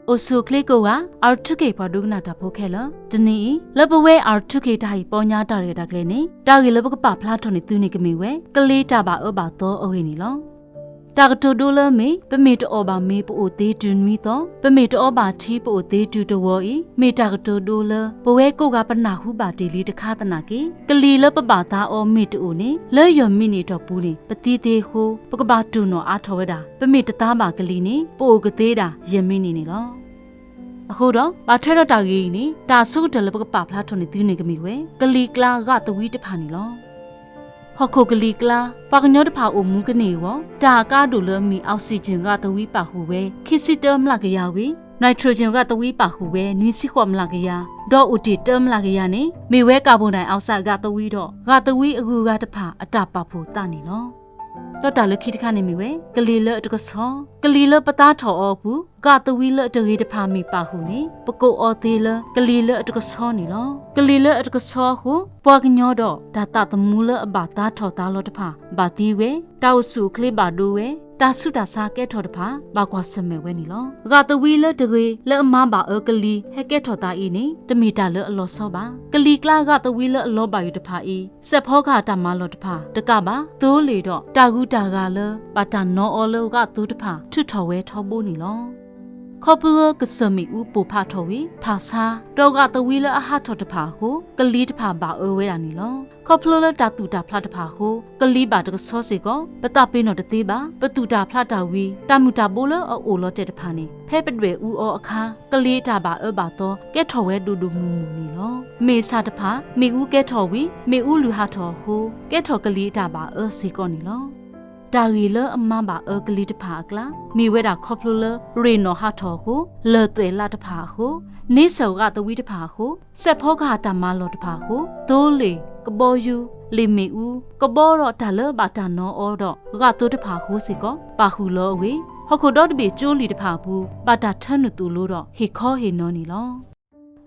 အိၣ်ဆူၣ်အိၣ်ချ့ကိးဂၤ R two K ပှၤဒိကနၣ်တၢ်ဖိခဲလၢာ်, တနံၤအံၤ လၢပဝဲ R two K တၢ်ဟ့ၣ်ပီညါတၢ်ရဲၣ်တၢ်ကျဲၤန့ၣ် တၢ်ဂ့ၢ်လၢပကပာ်ဖျါထီၣ်န့ၢ်သုန့ၣ်ကမ့ၢ်ဝဲ ကလံၤတၢ်ဘၣ်အၢဘၣ်သီအဂ့ၢ်န့ၣ်လီၤ. တၢ်ကတိၤဒိလၢအမ့ၢ် ပမ့ၢ်တအီၣ်ဘၣ်မ့ၤပအိၣ်သ့တုၤနွံသီ, ပမ့ၢ်တအီဘၣ်ထံပအိၣ်သ့တုၤတဝီၤအံၤ မ့ၢ်တၢ်ကတိၤဒိလၢ ပဝဲကိးဂၤပနၢ်ဟူဘၣ်တ့ၢ်လံတခါသနာ်က့ ကလံၤလၢပဘၣ်သါအီၤမ့ၢ်တအိၣ်န့ၣ် လၢယဲၢ်မံးနံးအတီၢ်ပူၤန့ၣ် ပသံသ့အဃိ ပကဘၣ်တူၢ်နီၣ်အါထီၣ်ဝဲဒၣ် ပမ့ၢ်တသါဘၣ်ကလံၤန့ၣ် ပအိၣ်ကသ့ဒၣ်ယဲၢ်မံးနံးန့ၣ်လီၤ. အဃိဒီး ဘၣ်ထွဲဒီးတၢ်ဂ့ၢ်အံၤန့ၣ် တၢ်အဆိကတၢၢ်လၢပကပာ်ဖျါထီၣ်န့ၢ်သုန့ၣ်ကမ့ၢ်ဝဲ ကလံၤကျါဂာ်သဝံတဖၣ်န့ၣ်လီၤ. ဟီၣ်ခိၣ်ကလံၤကျါ ပှၤကညီတဖၣ်အိၣ်မူကန့ၢ်အဂီၢ် တၢ်အကါဒိၣ်လၢအမ့ၢ် oxygen ဂာ်သဝံပာ်ဃုာ်ဝဲ ခံဆံတၢမျးကယၤဝံၤ nitrogen ဂာ်သဝံပာ်ဃုာ်ဝဲ နွံဆံဃိးမျးကယၤ ဒီးအိၣ်တ့ၢ်တၢမျးကယၤန့ၣ် မ့ၢ်ဝဲ carbon dioxide ဂာ်သဝံဒီး ဂာ်သဝံအဂုၤအဂၤတဖၣ်အတၢ်ပာ်ဖှိၣ်သးန့ၣ်လီၤ. ဒီးတၢ်လၢခံတခါန့ၣ်မ့ၢ်ဝဲ ကလံၤလၢအတကဆှီ, ကလံၤလၢပသါထီၣ်အီၤအပူၤ ဂာ်သဝံလၢအတဂ့ၤတဖၣ်မ့ၢ်ပာ်ဃုာ်န့ၣ် ပကိးအီၤသ့လၢ ကလံၤလၢအတကဆှီန့ၣ်လီၤ. ကလံၤလၢအတကဆှီအဃိ ပှၤကညီဒီးတၢ်သးသမူလၢအဘၣ်သါထီၣ်သါလီၤတဖၣ် ဘၣ်သံဝဲ, တၢ်အိၣ်ဆူၣ်အိၣ်ချ့ဘၣ်ဒိဝဲ, တၢ်ဆူးတၢ်ဆါကဲထီၣ်တဖၣ် ဘၣ်ကွၢ်ဆၢၣ်မဲာ်ဝဲန့ၣ်လီၤ. ဂာ်သဝံလၢတဂ့ၤလၢအမၤဘၣ်အၢကလံၤဟဲကဲထီၣ်သးအံၤန့ၣ် တမ့ၢ်တၢ်လၢအလီၤဆီဘၣ်. ကလံၤကျါဂာ်သဝံလၢအလီၤဘၣ်ယိၣ်တဖၣ်အံၤ စဲးဖီကဟၣ်တၢ်မၤလီၢ်တဖၣ် တကးဘၣ် သိလ့ၣ်ဒီး တၢ်ဂုၤတၢ်ဂၤလၢ ဘၣ်တၢ်နီအီလၢဂာ်သိတဖၣ် ထုးထီၣ်ဝဲထီဘိန့ၣ်လီၤ. ခီဖျိလၢကစၢၢ်မ့ၣ်အူပိၢ်ဖးထီၣ်ဝံၤ ဖးဆါ, ဒီးဂာ်သဝံလၢအဟးထီၣ်တဖၣ်အဃိ ကလံၤတဖၣ်ဘၣ်အၢဝဲဒၣ်န့ၣ်လီၤ. ခီဖျိလၢတၢ်သူၣ်တၢ်ဖျးတဖၣ်အဃိ ကလံၤဘၣ်တကဆှီစ့ၢ်ကီး ပသးပ့ၤနီၣ်တသ့ဘၣ်. ပသူၣ်တၢ်ဖျးတၢ်ဝံၤ တၢ်မုၢ်တၢ်ဘိလၢအအိၣ်လီၤတဲာ်တဖၣ်န့ၣ် ဖဲပဒွဲၣ်အူအီၤအခါ ကလံၤအတၢ်ဘၣ်အၢဘၣ်သီ ကဲထီၣ်ဝဲဒိၣ်ဒိၣ်မုၢ်မုၢ်န့ၣ်လီၤ. မ့ၢ်ဆၣ်တဖၣ် မ့ၣ်အူကဲထီၣ်ဝံၤ မ့ၣ်အူလုၢ်ဟးထီၣ်အဃိ ကဲထီၣ်ကလံၤအတၢ်ဘၣ်အၢစ့ၢ်ကီးန့ၣ်လီၤ. တၢ်ဂ့ၢ်လၢအမၤဘၣ်အၢကလံၤတဖၣ်အကျါ မ့ၢ်ဝဲဒၣ်ခီဖျိလၢ ရ့ၣ်နီၣ်ဟးထီၣ်အဃိ လၢၢ်သွဲၣ်လးတဖၣ်အဃိ န့ဆၢၣ်ဂာ်သဝံတဖၣ်အဃိ စဲးဖီကဟၣ်တၢ်မၤလီၢ်တဖၣ်အဃိ သိလ့ၣ်, ကဘီယူၤ, လ့ၣ်မ့ၣ်အူ, ကဘီဒီးတၢ်လၢဘၣ်တၢ်နီအီဒီး ဂာ်သိတဖၣ်အဃိစ့ၢ်ကီး ပာ်ဃုာ်လီၤအဂ့ၢ် ဟီၣ်ခိၣ်ဒီတဘ့ၣ်ကၠိလံာ်တဖၣ်အပူၤ ဘၣ်တၢ်ထၢနုာ်သိၣ်လိဒီး ဟ့ၣ်ခီဟ့ၣ်နီၤန့ၣ်လီၤ.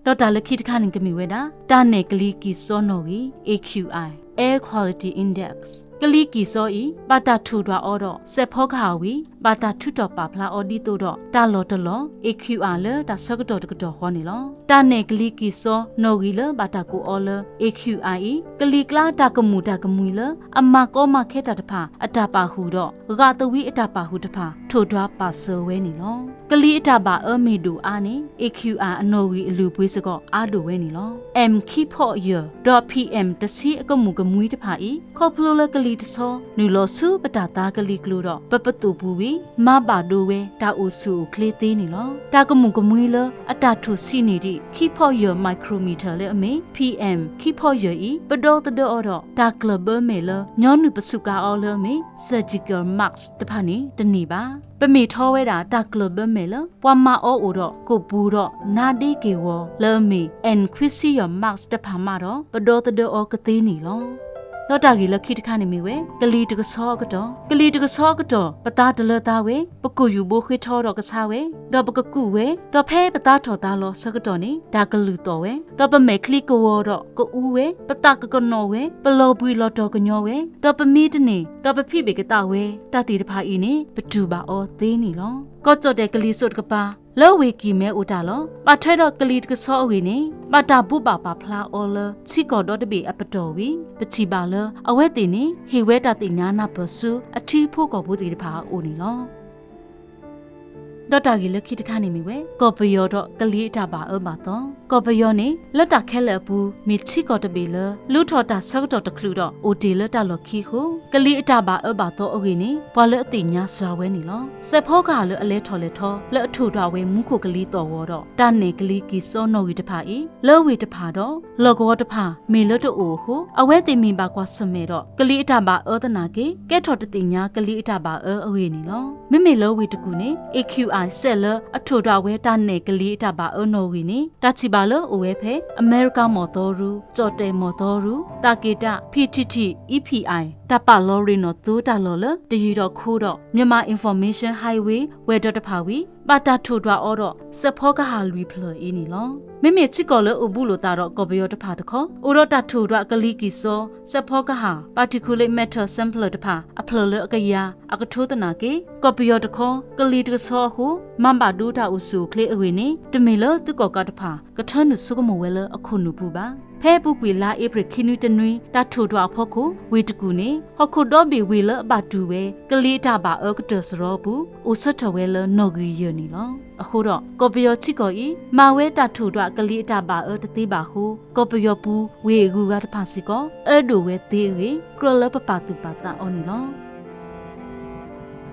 ဒီးတၢ်လၢခံတခါန့ၣ်ကမ့ၢ်ဝဲဒၣ် တၢ်နဲၣ်ကလံၤကံၢ်စီနီၣ်ဂံၢ် A Q I, Air Quality Index ကလံၤကံၢ်စီအံၤ ဘၣ်တၢ်ထိၣ်ဒွးအီၤဒီး စဲးဖီကဟၣ်ဝံၤ ဘၣ်တၢ်ထုးထီၣ်ပာ်ဖျါအီၤဒ်သိးဒီး တၢ်လီၢ်တလီၢ် A Q I လၢတၢ်ဆၢကတီၢ်တကတီၢ်ဃီန့ၣ်လီၤ. တၢ်နဲၣ်ကလံၤကံၢ်စီနီၣ်ဂံၢ်လၢဘၣ်တၢ်ကိးအီၤလၢ A Q I အံၤ ကလံၤကျါတၢ်ကမူၣ်တၢ်ကမှံလၢ အမၤကီမၤခဲတၢ်တဖၣ် အတၢ်ပာ်ဃုာ်ဒီး ဂာ်သဝံအတၢ်ပာ်ဃုာ်တဖၣ် ထိၣ်ဒွးပာ်စၢၤဝဲန့ၣ်လီၤ. ကလံၤအတၢ်ဘၣ်အၢမ့ၢ်ဒိၣ်အါန့ၣ် A Q I အနီၣ်ဂံၢ်အလုၢ်အပှ့ၤစ့ၢ်ကီးအါဒိၣ်ဝဲန့ၣ်လီၤ. M ခံဖီၣ်ယၢၢ် ဒီး P M တဆံအကမူၣ်ကမှံတဖၣ်အံၤ ခီဖျိလၢကလံၤတဆီ နုာ်လီၤဆူပတၢ်သါကလံၤကျိၤဒီး ပပသိၣ်ပူၤဝံၤ မၤဘၣ်ဒိဝဲ တၢ်အိၣ်ဆူၣ်အိၣ်ချ့သ့န့ၣ်လီၤ. တၢ်ကမူၣ်ကမှံလၢအတၢ်ထိၣ်ဆံးန့ၢ်ဒံး ခံဖီၣ်ယၢၢ် micrometer လၢအမ့ၢ် P M ခံဖီၣ်ယၢၢ်အံၤ ပဒီသဒၢအီၤဒီး တၢ်ကျၢၢ်ဘၢမဲာ်လၢ ညီနုၢ်ပစူးကါအီၤလၢအမ့ၢ် surgical mask တဖၣ်န့ၣ် တန့ၢ်ဘၣ်. ပမ့ၢ်ထီဝဲဒၣ်တၢ်ကျၢၢ်ဘၢမဲာ်လၢ ပှၤမၤအီၤအိၣ်ဒီးကိၣ်ပူၤဒီးနါဒ့က့ၢ်ဂီၤလၢအမ့ၢ် N ခွံဆံယဲၢ် mask တဖၣ်မးဒီး ပဒီသဒၢအီၤကသ့န့ၣ်လီၤ. ဒီးတၢ်ဂ့ၢ်လၢခံတခါန့ၣ်မ့ၢ်ဝဲ ကလံၤတကဆီအကတီၢ်, ကလံၤတကဆီအကတီၢ် ပသါတလၢသါဝဲ, ပကိၣ်ယူၢ်ဘိဃ့ထီဒီးကဆါဝဲ, ဒီးပကကူးဝဲ, ဒီးဖဲပသါထီၣ်သါလီၤဆၢကတီၢ်န့ၣ် တၢ်ကလုၢ်သီၣ်ဝဲ, ဒီးပမဲာ်ချံကဝီၤဒီးကအူဝဲ, ပသးကကနီၣ်ဝဲ, ပလီၤဘှံးလီၤတီၤကညီဝဲ, ဒီးပမံတန့ၢ်, ဒီးပဖံးဘ့ၣ်ကသးဝဲ, တၢ်သ့ၣ်တဖၣ်အံၤန့ၣ် ပတူၢ်ဘၣ်အီၤသ့န့ၣ်လီၤ. ကီၢ်ကၠီၣ်တဲၣ်ကလံၤစိးတကပၤ လၢဝ့ၢ်ကံၢ်မဲအိၣ်တၢ်လီၢ် ဘၣ်ထွဲဒီးကလံၤတကဆီအဂ့ၢ်န့ၣ် ဘၣ်တၢ်ဘိးဘၣ်ပာ်ဖျါအီၤလၢ ထံကီၢ်ဒီတဘ့ၣ်အပတီၢ်ဝံၤ ပထံၣ်ဘၣ်လၢ အဝဲသ့ၣ်န့ၣ် ဟ့ၣ်ဝဲတၢ်သ့ၣ်ညါနၢ်ပၢၢ်ဆူ အထံဖိကီၢ်ဖိသ့ၣ်တဖၣ်အအိၣ်န့ၣ်လီၤ. ဒီးတၢ်ဂ့ၢ်လၢခံတခါန့ၣ်မ့ၢ်ဝဲ ကီၢ်ပယီၤဒီးကလံၤအတၢ်ဘၣ်အၢဘၣ်သီ. ကီၢ်ပယီၤန့ၣ် လၢတၢ်ခဲလၢာ်အပူၤ မ့ၢ်ထံကီၢ်တဘ့ၣ်လၢ လူထီၣ်တၢ်ဆၢကတီၢ်တချုးဒီး အိၣ်တ့ၢ်လၢတၢ်လီၢ်ခံအဃိ ကလံၤအတၢ်ဘၣ်အၢဘၣ်သီအဂ့ၢ်န့ၣ် ပှၤလၢအသ့ၣ်ညါစှၤဝဲန့ၣ်လီၤ. စဲးဖီကဟၣ်လၢအလဲၤထီၣ်လဲၤထီ လၢအထိၣ်ဒွးဝဲမူခိၣ်ကလံၤသီၣ်ဂီၤဒီး တၢ်နဲၣ်ကလံၤကံၢ်စီနီၣ်ဂံၢ်တဖၣ်အံၤ လၢဝ့ၢ်တဖၣ်ဒီး လီၢ်ကဝီၤတဖၣ် မ့ၢ်လၢတအိၣ်အဃိ အဝဲသ့ၣ်မ့ၢ်ဘၣ်ကွၢ်ဆၢၣ်မဲာ်ဒီး ကလံၤအတၢ်ဘၣ်အၢသနာ်က့ ကဲထီၣ်တသ့ၣ်ညါကလံၤအတၢ်ဘၣ်အၢအဂ့ၢ်န့ၣ်လီၤ. မ့မ့ၢ်လၢဝ့ၢ်တကူၣ်န့ၣ် A Q I စဲးလၢအထိၣ်ဒွးဝဲတၢ်နဲၣ်ကလံၤအတၢ်ဘၣ်အၢနီၣ်ဂံၢ်န့ၣ် တၢ်ထံၣ်ဘၣ်လၢအိၣ်ဝဲဖဲ အမဲရကၤမီၢ်သီရူ, ကၠီၣ်တဲၣ်မီၢ်သီရူ, သးက့ၤတၢ် P T T E P I တၢ်ပာ်လီၤရ့ၣ်နီၣ်သိတၢ်လီၢ်လၢတယံၤထီၣ်ခိဒီး Myanmar Information Highway ဝဲၤဒၢးတဖၣ်ဝံၤ ဘၣ်တၢ်ထိၣ်ဒွးအီၤဒီး စဲးဖီကဟၣ်လွံၢ်ဖျၢၣ်အံၤန့ၣ်လီၤ. မ့မ့ၢ်ထံကီၢ်လၢအိၣ်ဘူးလိာ်သးဒီးကီၢ်ပယီၤတဖၣ်တခီ အိၣ်ဒီးတၢ်ထိၣ်ဒွးကလံၤကံၢ်စီ စဲးဖီကဟၣ် particulate matter sample တဖၣ် အဖျၢၣ်လၢအကယၤ အကထိသနာ်က့ ကီၢ်ပယီၤတခီ ကလံၤတကဆှီအဃိ မၤဘၣ်ဒိတၢ်အိၣ်ဆူၣ်အိၣ်ချ့အဂ့ၢ်န့ၣ် တမ့ၢ်လၢသုးကီၣ်ကးတဖၣ် ကထၢနုာ်ဆိကမိၣ်ဝဲလၢအခိၣ်နူာ်ပူၤဘၣ်. ဖဲအပူၤကွံာ်လါအ့ဖြ့ၣ်ခံနွံတနွံ တၢ်ထိၣ်ဒွးအဖီခိၣ် ဝ့ၢ်တကူၣ်န့ၣ် ဟီၣ်ခိၣ်ဒီဘ့ၣ်ဝ့ၢ်လၢအဘၣ်တူၢ်ဝဲ ကလံၤအတၢ်ဘၣ်အၢကတၢၢ်စရီအပူၤ အိၣ်ဆၢထၢၣ်ဝဲလၢနီၣ်ဂံၢ်ယဲၢ်န့ၣ်လီၤ. အဃိဒီး ကီၢ်ပယီၤထံကီၢ်အံၤ မၤဝဲတၢ်ထိၣ်ဒွးကလံၤအတၢ်ဘၣ်အၢတသ့ဘၣ်အဃိ ကီၢ်ပယီၤပူၤဝ့ၢ်ဂုၤဂၤတဖၣ်စ့ၢ်ကီး အၢဒိၣ်ဝဲသ့အဂ့ၢ် ကြၢးလၢပပာ်သူၣ်ပာ်သးအီၤန့ၣ်လီၤ.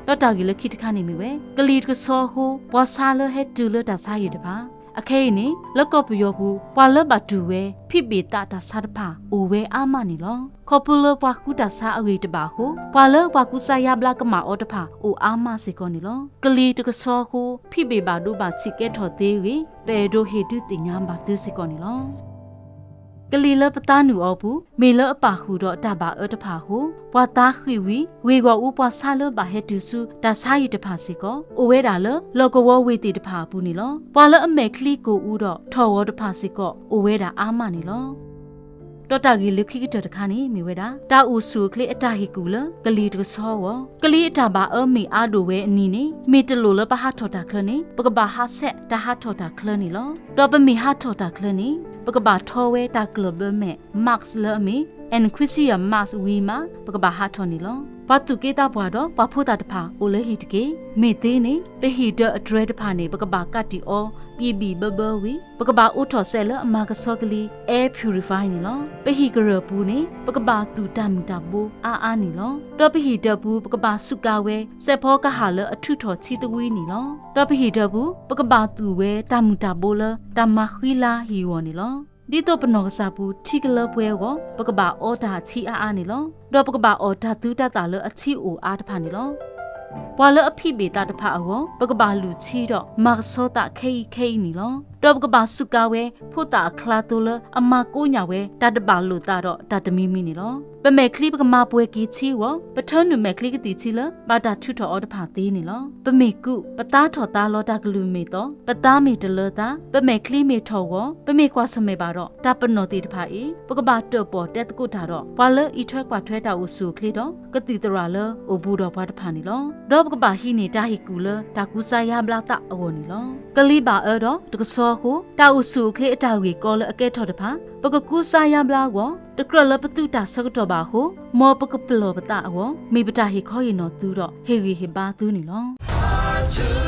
ဒီးတၢ်ဂ့ၢ်လၢခံတခါန့ၣ်မ့ၢ်ဝဲ ကလံၤတကဆှီအဃိ ပှၤဆါလၢဟဲတုၤလၢတၢ်ဆါဟံၣ်တဖၣ် အခဲအံၤန့ၣ် လၢကီၢ်ပယီၤပူၤ ပှၤလၢဘၣ်တူၢ်ဝဲ ဖံးဘ့ၣ်သးတၢ်ဆါတဖၣ် အိၣ်ဝဲအါမးန့ၣ်လီၤ. ခီဖျိလၢပှၤဃုတၢ်ဆါအဂ့ၢ်တဘၣ်အဃိ ပှၤလၢပှၤကူစါယါဘျါကမၣ်အီၤတဖၣ် အိၣ်အါမးစ့ၢ်ကီးန့ၣ်လီၤ. ကလံၤတကဆှီအဃိ ဖံးဘ့ၣ်ဘၣ်ဒိဘၣ်ထံးကဲထီၣ်သ့အဂ့ၢ် ပအဲၣ်ဒိးဟ့ၣ်ဒုးသ့ၣ်ညါဘၣ်သုစ့ၢ်ကီးန့ၣ်လီၤ. ကလံၤလၢပသါနုာ်အီၤပူၤ မ့ၢ်လၢအပာ်ဃုာ်ဒီးတၢ်ဘၣ်အၢတဖၣ်အဃိ ပှၤသါဃံးဝံၤ ဝ့ၢ်ဂီၢ်အူပှၤဆါလၢဘၣ်ဟဲတုၤဆူ တၢ်ဆါဟံၣ်တဖၣ်စ့ၢ်ကီး အိၣ်ဝဲဒၣ်လၢ လီၢ်ကဝီၤဝ့ၢ်သ့ၣ်တဖၣ်အပူၤန့ၣ်လီၤ. ပှၤလၢအမဲာ်ချံကိၢ်အူဒီးထီၣ်ဂီၤတဖၣ်စ့ၢ်ကီး အိၣ်ဝဲဒၣ်အါမးန့ၣ်လီၤ. ဒီးတၢ်ဂ့ၢ်လၢခံကတၢၢ်တခါန့ၣ်မ့ၢ်ဝဲဒၣ် တၢ်အိၣ်ဆူၣ်အိၣ်ချ့အတၢ်ဟ့ၣ်ကူၣ်လၢ ကလံၤတကဆှီအဂီၢ် ကလံၤအတၢ်ဘၣ်အၢမ့ၢ်အါဒိၣ်ဝဲအနံၤန့ၣ် မ့ၢ်တလိၣ်လၢပဟးထီၣ်တၢ်ချၢန့ၣ် ပကဘၣ်ဟးဆဲးတၢ်ဟးထီၣ်တၢ်ချၢန့ၣ်လီၤ. ဒီးပမ့ၢ်ဟးထီၣ်တၢ်ချၢန့ၣ် ပကဘၣ်ထီဝဲတၢ်ကျၢၢ်ဘၢမဲာ် mask လၢအမ့ၢ် N ninety-five mask ဝံၤမး ပကဘၣ်ဟးထီၣ်န့ၣ်လီၤ. ပှၤသူၣ်က့သးပှၢ်ဒီးပှၤဖိသၣ်တဖၣ်အိၣ်လၢဟံၣ်တက့ၢ်. မ့ၢ်သ့န့ၣ် ပဟံၣ်ဒၢးအတြဲၤတဖၣ်န့ၣ် ပကဘၣ်ကးတံာ်အီၤ ဘံၣ်ဘံၣ်ဘၢဘၢဝံၤ ပကဘၣ်အိးထီၣ်စဲးလၢအမၤကဆှီကလံၤ air purifier န့ၣ်လီၤ. ပဟံၣ်ကရၢၢ်ပူၤန့ၣ် ပကဘၣ်သူၣ်တၢ်မုၢ်တၢ်ဘိအါအါန့ၣ်လီၤ. ဒီးပဟံၣ်ဒၢးပူၤ ပကဘၣ်စူးကါဝဲ စဲးဖီကဟၣ်လၢအထုးထီၣ်ထံသဝံန့ၣ်လီၤ. ဒီးပဟံၣ်ဒၢးပူၤ ပကဘၣ်သူၣ်ဝဲတၢ်မုၢ်တၢ်ဘိလၢ တၢ်မၤဃံလၤဟံၣ်အဂီၢ်န့ၣ်လီၤ. ဒ်သိးပနီၢ်ကစၢ်ပူၤထံကလၢပှဲၤအဂီၢ် ပကဘၣ်အီတၢ်ထံအါအါန့ၣ်လီၤ. ဒီးပကဘၣ်အီၣ်တၢ်သုတၢ်သၣ်လၢအထံအိၣ်အါတဖၣ်န့ၣ်လီၤ. ပှၤလၢအဖံးဘ့ၣ်သးတဖၣ်အဂီၢ် ပကဘၣ်လူၢ်ထံဒီးမၤကဆှီသးခဲအံၤခဲအံၤန့ၣ်လီၤ. ဒီးပကဘၣ်စူးကါဝဲ ဖိသၣ်အချါသိလၢအမၤကိးညၣ်ဝဲ တၢ်တဘၣ်လိာ်သးဒီးတၢ်တမံၤမံၤန့ၣ်လီၤ. ပမဲာ်ချံပကမၤပှဲၤက့ၤထံအဂီၢ် ပထၢနုာ်မဲာ်ချံကသံၣ်ထံလၢ ဘၣ်တၢ်ထုးထီၣ်အီၤတဖၣ်သ့န့ၣ်လီၤ. ပမ့ၢ်ကူး ပသါထီၣ်သါလီၤတၢ်ကလုၢ်မ့ၢ်သီ, ပသါမ့ၢ်တလၢသး, ပမဲာ်ချံမ့ၢ်ထီၣ်ဂီၤ, ပမ့ၢ်ကွၢ်ဆၢၣ်မဲာ်ဘၣ်ဒီး တၢ်ပနီၣ်သ့ၣ်တဖၣ်အံၤ ပကဘၣ်တၢၣ်ပီၣ်တဲသကိးတၢ်ဒီး ပှၤလၢအံးထွဲကွၢ်ထွဲတၢ်အိၣ်ဆူၣ်အိၣ်ချ့ဒီး ကသံၣ်သရၣ်လၢအိၣ်ဘူးဒီးပှၤတဖၣ်န့ၣ်လီၤ. ဒီးပကဘၣ်ဟံးန့ၢ်တၢ်ဟ့ၣ်ကူၣ်လၢတၢ်ကူစါယါဘျါသးအဂီၢ်န့ၣ်လီၤ. ကလံၤဘၣ်အၢဒီးတကဆှီအဃိ တၢ်အိၣ်ဆူၣ်အိၣ်ချ့အတၢ်ဂ့ၢ်ကီလၢအကဲထီၣ်တဖၣ် ပကကူစါယါဘျါအဂီၢ် တကြၢးလၢပသုးတၢ်ဆၢကတီၢ်ဘၣ်အဃိ မ်ပကပလီၢ်ပသးအဂီၢ် မ့ၢ်ပတၢ်ဟ့ၣ်ခီဟ့ၣ်နီၤသုဒီး ဟ့ၣ်ဂံၢ်ဟ့ၣ်ဘါသုန့ၣ်လီၤ.